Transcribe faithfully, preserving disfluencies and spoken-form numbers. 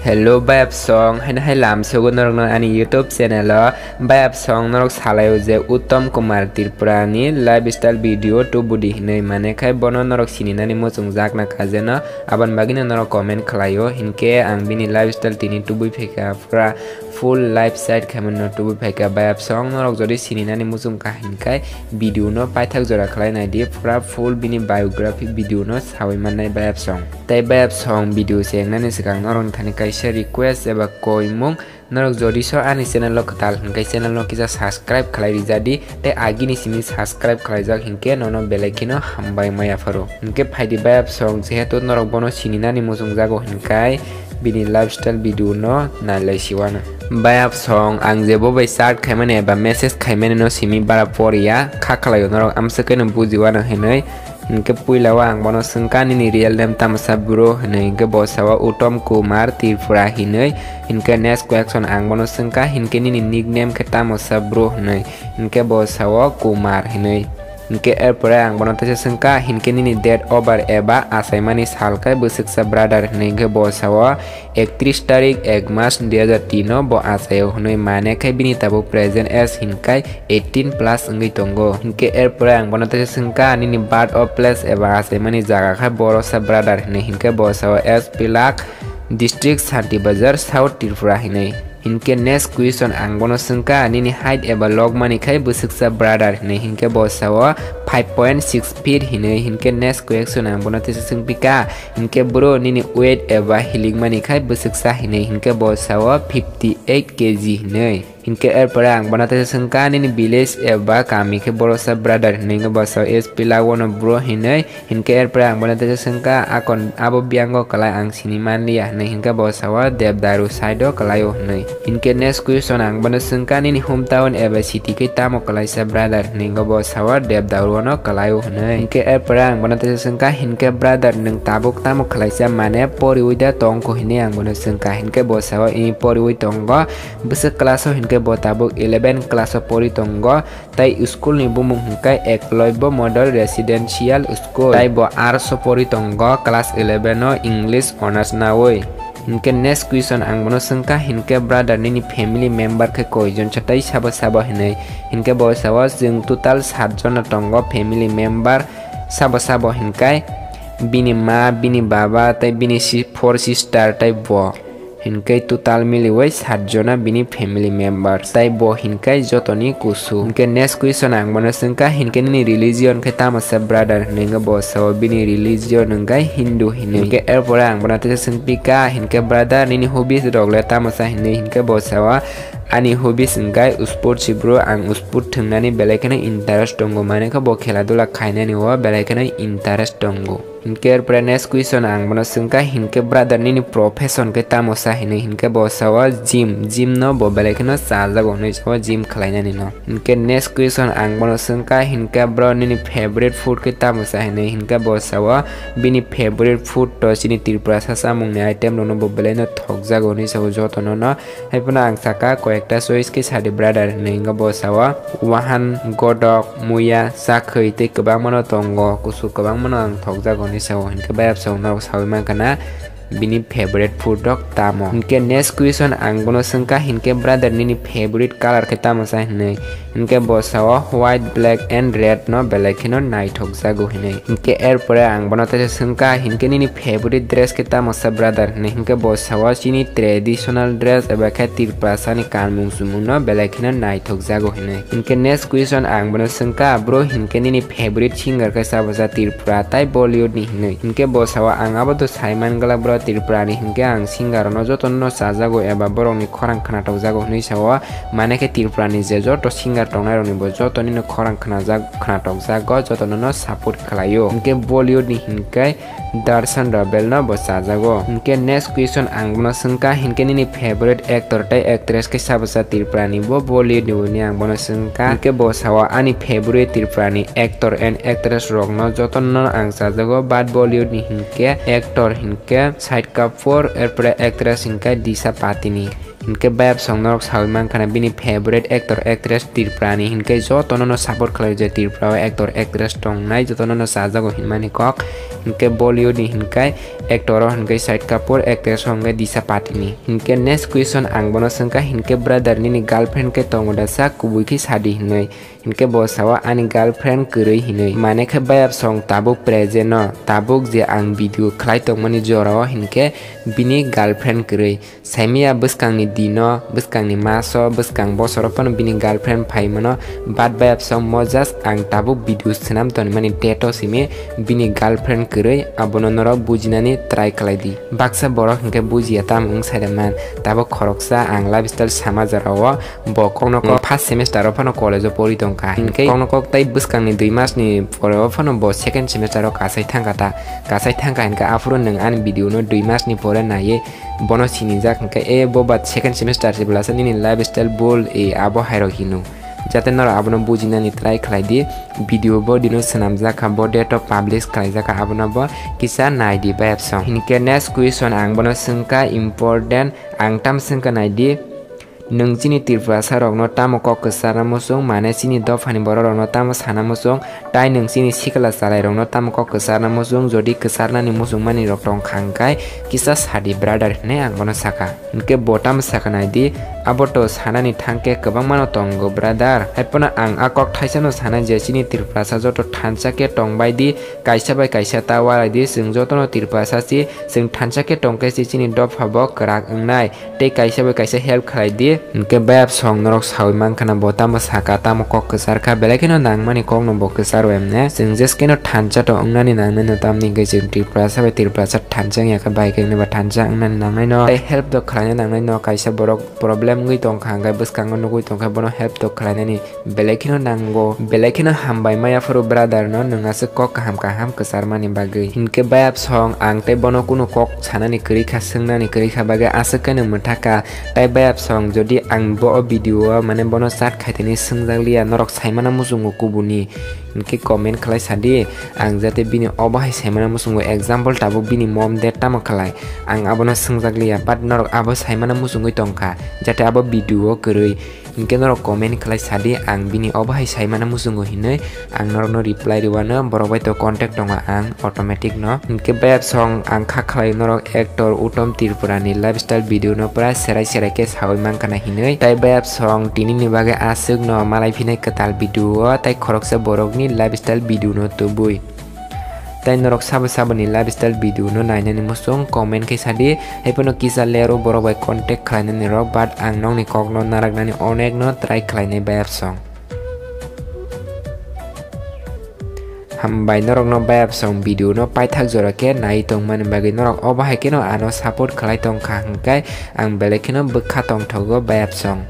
Hello bayap song, haino hai lamsogo norokno ani YouTube channel o. Bayap song norok salaio je Uttom Kumar Tripura ni lifestyle video tubudi hinwi, mane khai bono norok sininani muchungjak na kha jeno, aboni bagwino norok comment khlaio. Hinkhe ang bini lifestyle tini tubui phaikha, pura full life side khaimano tubui phaikha. Bayap song norok jodi sininani muchungkha hinkhai video no paithak jora khlai naidi, pura full bini biography video no sawi mannai bayap song. Tei bayap song video se wngnani swkang norokni thani kaisa request eba koimung, norok jodi so ani channel o kwtal hinkhe channel no kisa subscribe khlai rijadi, tei agini simi subscribe khlaijak hinkhe nono belai kheno hambai maya pharo. Hinkhe phaidi bayap song, jehetu norok bono sininani muchungjago hinkhai bini lifestyle video no nailai siwano. Bayap song, ang je bo bai chat khaimani eba message khaimani no simi bara poriya, kha khlaio norok amswkeno bujiwano hinwi. Hinkhe puila o ang bono swngkha nini real name tamo sa bro hinwi, hinkhe bo sao Uttom Kumar Tripura hinwi. Hinkhe next question ang bono swngkha hinkhe nini nickname khe tamo sa bro hinwi, hinkhe bo sao Kumar hinwi. Hinkhe erpore ang bono teisa swngkha hinkhe nini date of birth eba achaimani sal khe bwswksa brother hinwi, hinkhe bo sao Ektris tarik ek mas dui hajar tin o bo achaio hwnwi, mane khai bini tabuk present age hinkhai eighteen plus wngwi tongo. Hinkhe erpore ang bono teisa swngkha nini birth of place eba achaimani jaga khai borosa brother hinwi, hinkhe bo sao S Pilak, district Santi Bazar, South Tripura hinwi. Hinkhe next question ang bono swngkha nini height eba logmani khai bwswksa brother hinwi, hinkhe bo sao five point six feet hinwi. Hinkhe next question ang bono teisa swngpikha, hinkhe bro nini weight eba hilikmani khai bwswksa hinwi, hinkhe bo sao fifty eight K G hinwi. Hinkhe erpore ang bono teisa swngkha nini village eba kami khe borosa brother hinwi, hinkhe bo sao S Pilak wono bro hinwi. Hinkhe erpore ang bono teisa swngkha akon abo biyango kwlai ang sini manliya hinwi, hinkhe bo sao Debdaru side o kwlaio hinwi. Hinkhe next question ang bono swngkha nini hometown eba city khe tamo kwlaisa brother hinwi, hinkhe bo sao Debdaru no kwlaio hinwi. Hinkhe erpore ang bono teisa swngkha hinkhe brother nwng tabuk tamo kwlaisa mane poriwi da tongkho hinwi ang bono swngkha, hinkhe bo sao ih poriwi tongo. Bwswk class o hinkhe bo tabuk eleven class o pori tongo, tei school ni bumung hinkhe Eklavya Model Residential School, tei bo arts o pori tongo class eleven o English honours nawi. Hinkhe next question ang bono swngkha hinkhe brother nini family member khe koijon sa tei sabo sabo hinwi, hinkhe bo sao chwng total sat jona tongo family member, sabo sabo hinkhe bini ma, bini baba tei bini si-, four sister tei bo. Hinkhe total miliwi sat jona bini family members, tei bo hinkhe jotoni kusu. Hinkhe next question ang bono swngkha, hinkhe nini religion khe tamo se brother hinwi, hinkhe bo sao bini religion hinkhe Hindu hinwi. Hinkhe erpore ang bono teisa swngpikha, hinkhe brother nini hobbies rok le tamo sa hinwi, hinkhe bo sao ani hobbies hinkhe sport si bro, ang sport thwngnani belai kheno interest tongo, mane khe bo khela dula khainani o belai kheno interest tongo. Hinkhe erpore next question ang bono swngkha, hinkhe brother nini profession khe tamo sa hinwi, hinkhe bo sao gym, gym no bo belai kheno chajago hinwi sao gym khlainani no. Hinkhe next question ang bono swngkha, hinkhe bro nini favorite food khe tamo sa hinwi, hinkhe bo sao bini favorite food to chini Tripura sa chamungni item rokno bo belai no thokjago hinwi sao jotono no. Haiphano ang sakha koyekta choice khe sadi brother hinwi, hinkhe bo sao wahan, godok, muya, chakhwi tei kwbangmano tongo, kusu kwbangmano ang thokjago hinwi sao, hinkhe bayap song norok sawi mankha na bini favorite food rok tamo. Hinkhe next question ang bono swngkha, hinkhe brother nini favorite color khe tamo sa hinwi, hinkhe bo sao white, black and red no belai kheno naithokjago hinwi. Hinkhe erpore ang bono teisa swngkha, hinkhe nini favorite dress khe tamo sa brother hinwi, hinkhe bo sao chini traditional dress eba khe Tripurasa ni kanmung chumung no belai kheno naithokjago hinwi. Hinkhe next question ang bono swngkha, bro hinkhe nini favorite singer khe sabo sa Tripura tai Bollywood ni hinwi? Hinkhe bo sao ang abo to sai man glak bro Tripura ni, hinkhe ang singer no jotono no chajago eba borok ni khorang khna tokjago hinwi sao, mane khe Tripura ni je joto singer tongnai rok ni bo jotoni no khorang khnajak, khna tokjago, jotono no support khlaio. Hinkhe Bollywood ni hinkhe Darshan Raval no bo chajago. Hinkhe next question ang bono swngkha, hinkhe nini favorite actor tei actress khe sabo sa Tripura ni? Bo Bollywood ni hwnwi ang bono swngkha. Hinkhe bo sao ani favorite Tripura ni actor and actress rok no jotono no ang chajago, but Bollywood ni hinkhe actor hinkhe Shahid Kapoor, erpore actress hinkhe Disha Patani. Hinkhe bayap song norok sawi mankha na bini favorite actor actress Tripura ni, hinkhe jotono no support khlai je Tripura o actor actress tongnai, jotono no chajago hinmani kok. Hinkhe Bollywood ni hinkhe actor o hinkhe Shahid Kapoor, actress o hinkhe Disha Patani. Hinkhe next question ang bono swngkha, hinkhe brother nini girlfriend khe tongo da sa, kubui khe sadi hinwi. Hinkhe bo sao ani girlfriend kwrwi hinwi. Mane khe bayap song tabuk present o, tabuk je ang video khlai tongmani jora o hinkhe bini girlfriend kwrwi. Saimaya bwskangni dino, bwskangni maso, bwskang bosoro phano bini girlfriend phaimano, but bayap song mo just ang tabuk video swnam tonmani date o simi bini girlfriend kwrwi, abono norok bujinani try khlai di. Baksa borok hinkhe bujiya tamo wng sailaman, tabuk khoroksa ang lifestyle sama jora o, bo kokno kok first semester o phano college o pori tongkha. Hinkhe kokno kok tai bwskangni dui masni pore o phano bo second semester o kasai thangkha ta. Kasai thangkha hinkhe aphuru nwng ani video no dui masni pore naiwi bono sinijak hinkhe, e bo ba second semester se belasa nini lifestyle bol e abo hairok hino. Jate norok abono bujinani try khlai di. Video bo dino swnamjak kha, bo date o publish khlai jak kha, abono bo kisa nai di bayap song. Hinkhe next question ang bono swngkha important, ang tam swngkha nai di. Nwng chini Tripurasa rokno tamo kok kwcharna muchung, mane chini dophani borok rokno tamo sana muchung, tai nwng chini sikla chwrai rokno tamo kok kwcharna muchung, jodi kwcharnani muchungmani rok tong kha hwnkhe kisa sadi brother hinwi ang bono sakha. Hinkhe bo tamo sakha nai di, abo to sanani thang khe kwbangma no tongo brother. Haiphano ang a kok thaisa no sanai je chini Tripurasa joto thansa khe tong bai di, kaisa bai kaisa ta walai di, chwng joto no Tripurasa si, chwng thansa khe tong khe si chini dopha bo kwrak wngnai. Tei kaisa bai kaisa help khlai di. Hinkhe bayap song norok saui mankha na bo tamo saka, tamo kok kwchar kha, belai kheno nangmani kok no bo kwcharo emne. Chwng jeskeno thansa to wngnani nangnai no, tamni hinkhe chwng Tripurasa bai Tripurasa thansa wngya khe bai khe wngni ba thansa wngnani nangnai no. Tei help to khlaina nangnai no, kaisa borok problem wngwi tongkha hwnkhe bwskango nugwi tongkha bono help to khlainani. Belai kheno nango, belai kheno hambai maya phuru brother no, nwng aswk kok kaham kaham kwcharmani bagwi. Hinkhe bayap song ang tei bono kunu kok sanani kwrwi kha, swngnani kwrwi kha bagwi aswk khe nwng mwthaka. Tai bayap song jodi ang bo o video o mane bono chat khaitani swngjak liya, norok saimano muchungo kubuni, hinkhe comment khlai sadi, ang jate bini obo hai saimano muchungo, example tabuk bini mom dad tamo khlai, ang abono swngjak liya, but norok abo saimano muchungwi tongkha, jate abo video o kwrwi. Hinkhe norok comment khlai sadi, ang bini obo hai saimano muchungo hinwi ang norokno reply rwano, borok bai to contact tongo ang automatic no. Hinkhe bayap song ang kha khlai norok actor Uttom Tripura ni lifestyle video no pura serai serai khe saui mankha na hinwi. Tai bayap song tini ni bagwi aswk no malai phinai kwtal video o, tai khoroksa borok ni lifestyle video no tubui. Tai norok sabo sabo ni lifestyle video no nainani muchung comment khe sadi, haiphano kisa lero borok bai contact khlainani rok, but ang nokni kok no naraknani onek no try khlainai bayap song. Hambai norok no bayap song video no paithak jora khe nai tongmani bagwi, norok obo hai kheno ano support khlai tongkha hwnkhe ang belai kheno bwkha tongthogo bayap song.